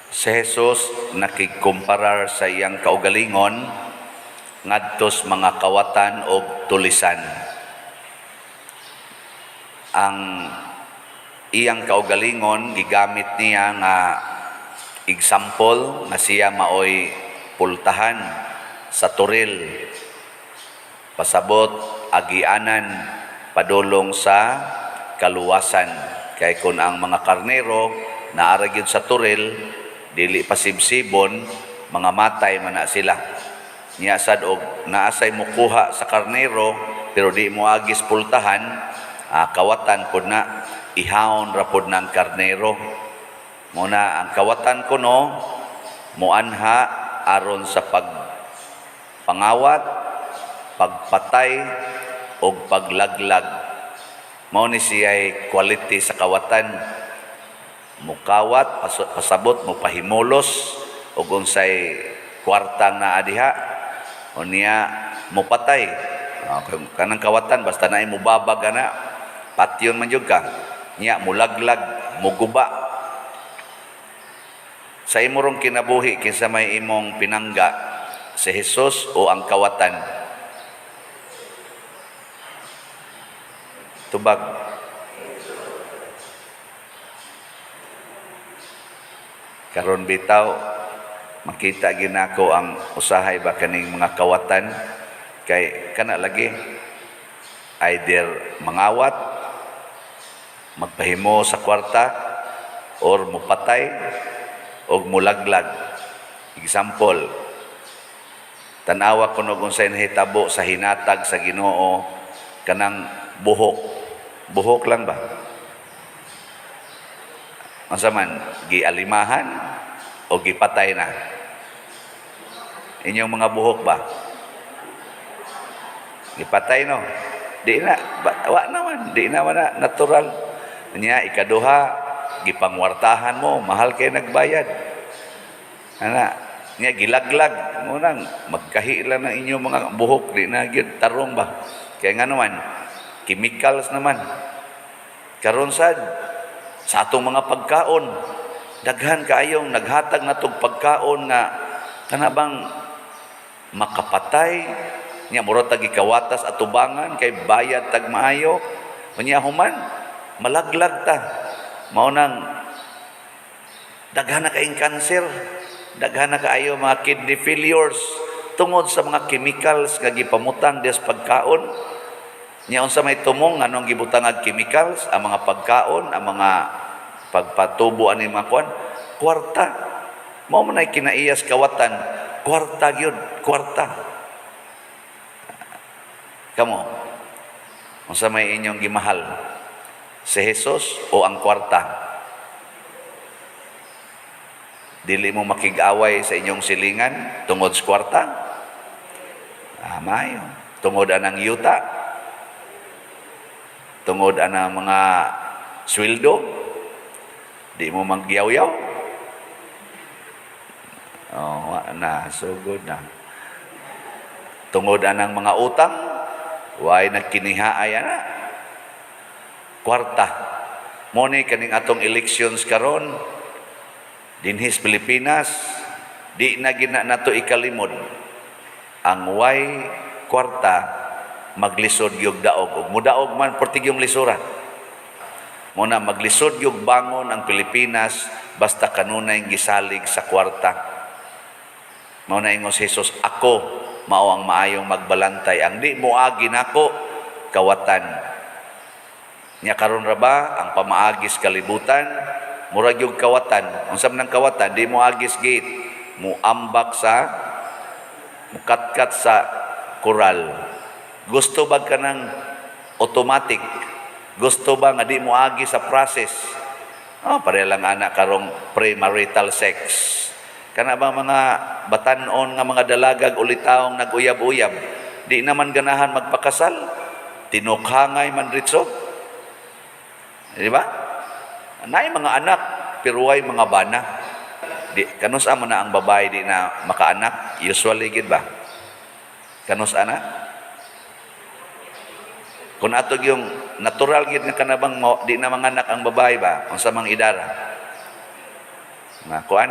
Si Jesus nakigkumparar sa iyang kaugalingon ngadtos mga kawatan og tulisan. Ang iyang kaugalingon gigamit niya nga example nga siya maoy pultahan sa toril, pasabot agianan padulong sa kaluwasan, kay kun ang mga karnero naa ra gyud sa toril, dili pasibsibon, mga matay man na sila. Niya sad og naa say mukuha sa karnero pero di mo agis pultahan, kawatan pud na, ihawon ra pud ng karnero. Mao na ang kawatan kuno muanha aron sa pagpangawat, pagpatay og paglaglag. Mao ni siya'y quality sa kawatan. Mukawat, pasabot, mupahimulos og unsay kwartang naa diha, unya mupatay. Kanang kawatan basta naay mubabag ana, patyon man jud ka. Nya mulaglag, muguba. Sa imong kinabuhi, kinsa may imong pinangga, si Jesus o ang kawatan? Tubag. Karon bitaw makita ginako ang usahay ba kaning mga kawatan, kay kana lagi either mangawat, magpahimo sa kwarta, or mupatay og mulaglag. Example, tan-awa kuno kung unsay nahitabo sa hinatag sa Ginoo kanang buhok. Buhok lang ba? Unsa man, gialimahan o gipatay na? Inyong mga buhok ba? Gipatay, no? Di na, ba, wa naman, di na na, natural. Nya, ikaduha, gipangwartahan mo, mahal kay nagbayad. Ana, nya gilaglag mo nang magkahi lang ng inyong mga buhok, di na gyud tarong ba? Kaya nga naman, chemicals naman. Karon sad sa atong mga pagkaon, daghan kaayong naghatag natog pagkaon nga kana bang makapatay, nya mura tag gikawatas atubangan kay bayad tag maayo, unya human malaglag ta. Mao nang daghan na kaayong cancer, daghan na kaayo mga kidney failures tungod sa mga chemicals nga gipamutang des pagkaon. Nya unsa may tumong nganong gibutang og chemicals ang mga pagkaon, ang mga pagpatubo ani mga kuan? Kwarta. Mao man ay kinaiyas kawatan, kwarta gyud, kwarta. Kamo, unsa may inyong gimahal? Si Jesus o ang kwarta? Dili mo makig-away sa inyong silingan tungod sa kwarta? Maayo. Tungod anang yuta? Tungod anang mga sweldo? Di mo magyaw-yaw? Oh, wa na, sugod na. Tungod anang mga utang? Way nagkinihaay ana. Kwarta. Mo ni kaning atong elections karon dinhis Pilipinas, di na gina nato ikalimod ang way kwarta maglisod gyud daog, ug mudaog man perti yung lisura. Mo na maglisod gyud bangon ang Pilipinas basta kanunay gisalig sa kwarta. Mao na ingon si Jesus, "Ako mao ang maayong magbalantay, ang di moagi nako kawatan." Nya karon ra ba ang pamaagis kalibutan murag yung kawatan. Unsa man ang kawatan? Di mo agis gate, muambak sa, mukatkat sa koral. Gusto ba ka ng automatic? Gusto ba nga di mo agi sa process? Oh, pareha lang ana karong premarital sex. Kana ba mga batanon nga mga dalagag ulitawong nag-uyab-uyab, di naman ganahan magpakasal, tinukhangay man ritso. Di ba? Naay mga anak, pero way mga bana. Di, kanus man na ang babae di na makaanak? Usually gid ba? Kanus ana? Kung ato yung natural gid nga kanabang di na manganak ang babae ba, unsa mang idara? Nga kuan?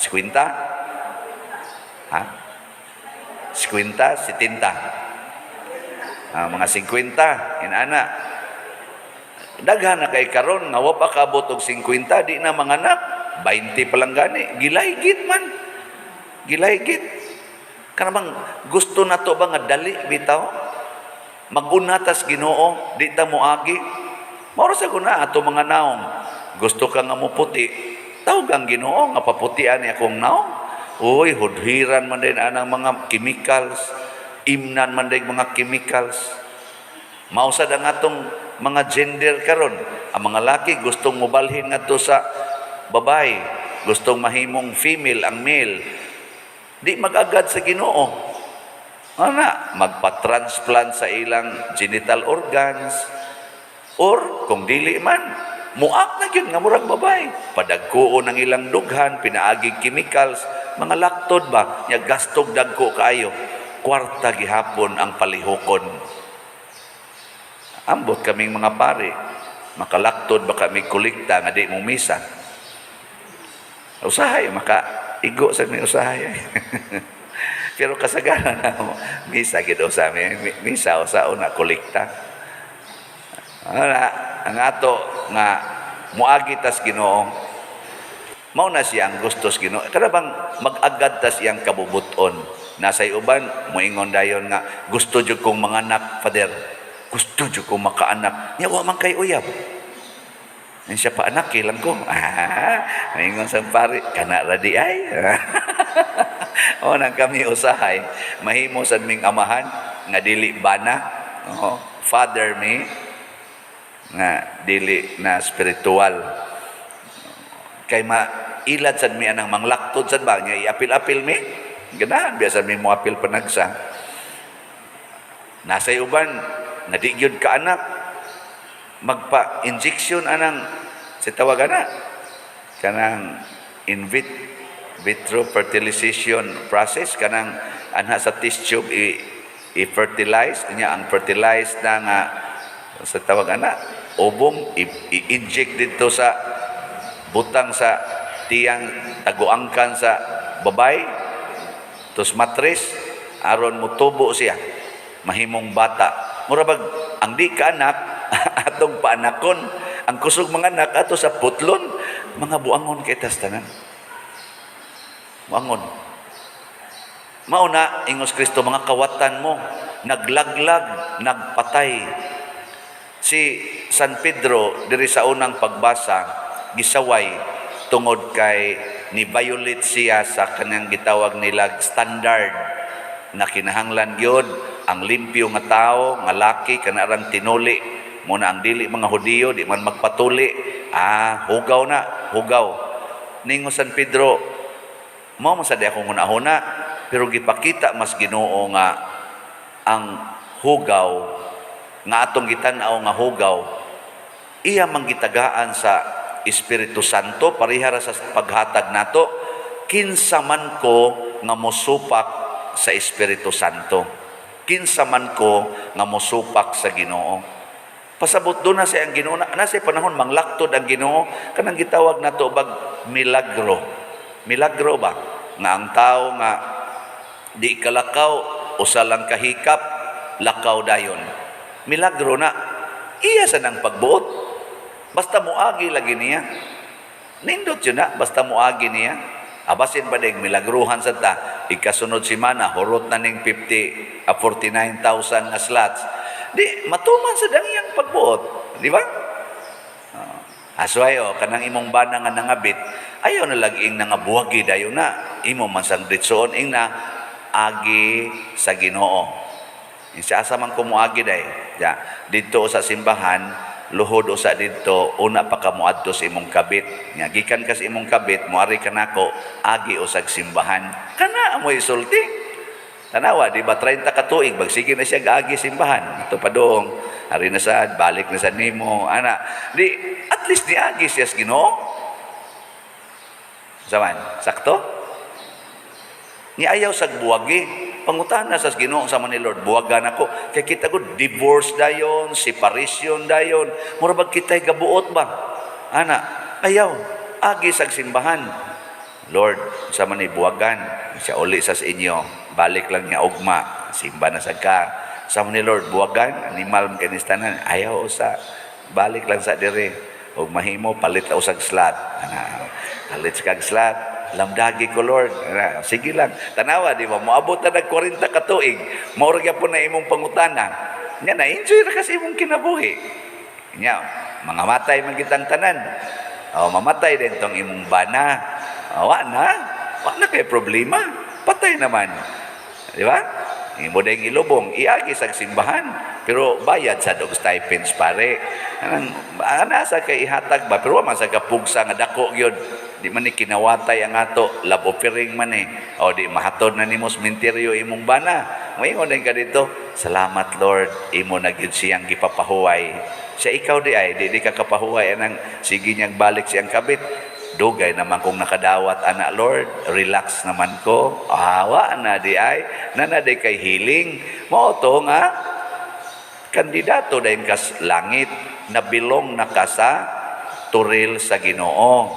50? Ha? 50, 70. Ah, mga 50, inana. Daghan na kay karon nga wa pa kaabot og 50, di na manganak, 20 pa lang gani, gilaygit man. Gilaygit. Kana bang gusto na to ba nga dali bitaw? Mag-una tas Ginoo, di ta moagi. Mao ra sa guna ato mga naong. Gusto ka nga moputi, tawag ang Ginoo nga paputian ni akong naong. Uy, hudhiran man din anang mga chemicals, imnan man din mga chemicals. Mao sad ang atong mga gender karon. Ang mga laki gustong mobalhin ngadto sa babae, gustong mahimong female ang male. Di mag-agad sa Ginoo. Ana, magpa-transplant sa ilang genital organs or kung dili man, muak na gyud nga murag babae. Padagkuon ang ilang dughan, pinaagi chemicals, mga laktod ba, nya gastog dagko kaayo. Kwarta gihapon ang palihukon. Ambot kaming mga pare, makalaktod ba kami kolekta nga di mo misa. Usahay, maka igo sa mi usahay. Pero kasagaran na misa gid usa mi, misa usa una kolekta. Ana, ang ato nga muagi tas Ginoo, mao na siya ang gustos Ginoo. Kada bang mag-agad tas iyang kabubuton. Nasa uban moingon dayon nga gusto jud kong manganak, Father. Gusto jud kong makaanak. Nya wa man kay uyab. Yan siya pa anak, lang ko. Ah, maingon sa pare, kana ra di ay. O nang kami usahay, mahimo sad ming amahan nga dili bana. Oo, father mi nga dili na spiritual. Kay ma ilad sad mi anang manglaktod sad ba nga iapil-apil mi. Ganahan biya sad mi moapil panagsa. Nasa uban nga di gyud ka anak, magpa-injection anang sa tawag ana kanang in vitro fertilization process, kanang anha sa test tube i-fertilize niya ang fertilized na nga sa tawag ana ovum, i-inject dito sa butang sa tiyang taguangkan sa babay tos matres aron motubo siya, mahimong bata. Mura bag ang di ka anak atong paanakon, ang kusog mga anak ato sa putlon. Mga buangon kay tas tanan, buangon. Mao na ingos Kristo, mga kawatan mo naglaglag, nagpatay. Si San Pedro diri sa unang pagbasa gisaway tungod kay ni violate siya sa kanyang gitawag nilag standard na kinahanglan gyud ang limpyo nga tao nga laki kanarang tinuli mo na. Ang dili mga Hudiyo di man magpatuli. Ah, hugaw na hugaw. Ningo San Pedro, mao man sad akong hunahuna, pero gipakita mas Ginoo nga ang hugaw nga atong gitan-aw nga hugaw, iya man gitagaan sa Espiritu Santo, parehara sa paghatag nato. Kinsa man ko nga mosupak sa Espiritu Santo? Kinsa man ko nga mosupak sa Ginoo? Pasabot do na siya ang Ginoo na, na siya panahon manglaktod ang Ginoo, kanang gitawag nato bag milagro. Milagro ba nga ang tao nga di kalakaw, usa lang kahikap, lakaw dayon? Milagro na. Iya sa nang pagbuot, basta moagi lagi niya. Nindot yun na, basta moagi niya. Abasin pa ding milagruhan sa ta, ikasunod simana hurot na ning 50 49,000 nga slots. Di matuman sa dang iyang pagbuot, di ba? Asway o kanang imong bana nga nangabit, ayaw na lagi ing nangabuwagi dayon na imo man sang ditsoon ing na agi sa Ginoo. Insa asa man ko moagi day ja didto sa simbahan, luhod usa didto, una pa ka moadto sa imong kabit. Nga gikan ka sa imong kabit, moari ka nako, agi usag simbahan. Kana mo isulti. Tanawa, di ba 30 ka tuig, magsige na siya gaagi simbahan. Ito pa doong, hari na sad, balik na sad nimo, ana. Di, at least niagi siya sa Ginoo. Saman, sakto? Ni ayaw sa buwagi. Pangutana sa Ginoo sa ni Lord, buwagan ako. Kay kita ko divorce dayon, separation dayon. Mura bag kita'y gabuot ba? Ana, ayaw. Agi sa simbahan. Lord, sa man ni buwagan siya, uli sa inyo, balik lang niya ugma, simba na sad ka. Sa man ni Lord, buwagan, animal man kinis tanan, ayaw usa, balik lang sa dire ug mahimo palit la usag slot ana, palit sa kag slot, lamdagi ko, Lord. Ana, sige lang, tanawa, di ba? Moabot na nag 40 ka tuig, mao ra gyapon na imong pangutana nya, na enjoy ra kasi imong kinabuhi nya. Mga matay man kitang tanan. O, mamatay din tong imong bana. O, wa na. Wa na kay problema. Patay naman. Di ba? Imo ding ilubong, iagi sa simbahan. Pero bayad sa og stipends, pare. Anang ana sa kay ihatag ba, pero wa man sa kapugsa nga dako gyud. Di man ni kinawatay ang ato, love offering man eh. O di mahatod na nimo sementeryo imong bana. Moingon din ka dito, "Salamat, Lord, imo na gyud siyang gipapahuway." Sa ikaw di ay, di ka kapahuway anang sige niyang balik siyang kabit. "Dugay naman kung nakadawat ana, Lord, relax naman ko." Awa na di ay, nana di kay healing. Mao to nga kandidato dayon kas langit, nabilong na ka sa toril sa Ginoo.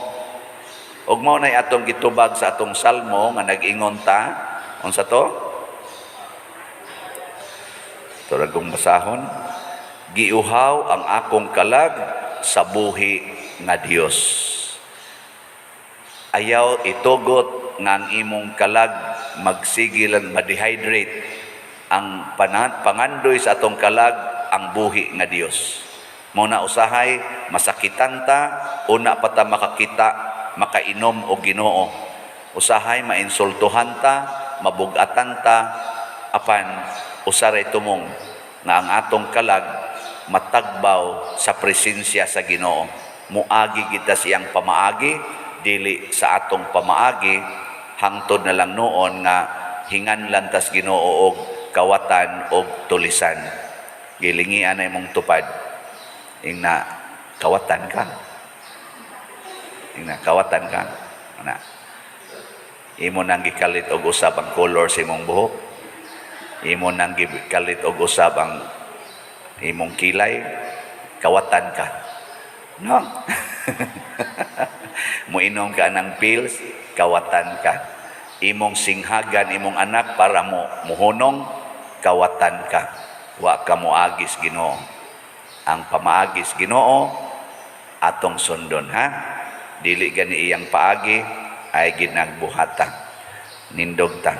Ug mao nay atong gitubag sa atong salmo nga nag-ingon ta, unsa to? Turag kong basahon, "Giuhaw ang akong kalag sa buhi nga Dios." Ayaw itugot nga ang imong kalag magsige lang ma-dehydrate. Ang pangandoy sa atong kalag, ang buhi nga Dios. Mao na usahay masakitan ta, una pa ta makakita, makainom og Ginoo. Usahay mainsultuhan ta, mabugatan ta, apan usaray tumong nga ang atong kalag matagbaw sa presensya sa Ginoo. Muagi kita siyang pamaagi, dili sa atong pamaagi, hangtod na lang noon nga hinganlan tas Ginoo og kawatan og tulisan. Gilingian na imong tupad. Ingna, "Kawatan ka." Ingna, "Kawatan ka." Ana. Imo nang gikalit og usab ang color sa imong buhok. Imo nang gikalit og usab ang imong kilay. Kawatan ka. No? Muinom ka ng pills, kawatan ka. Imong singhagan imong anak para mo muhunong, kawatan ka. Wa ka moagis Ginoo. Ang pamaagis Ginoo atong sundon, ha. Dili gani iyang paagi ay ginagbuhata. Nindog ta.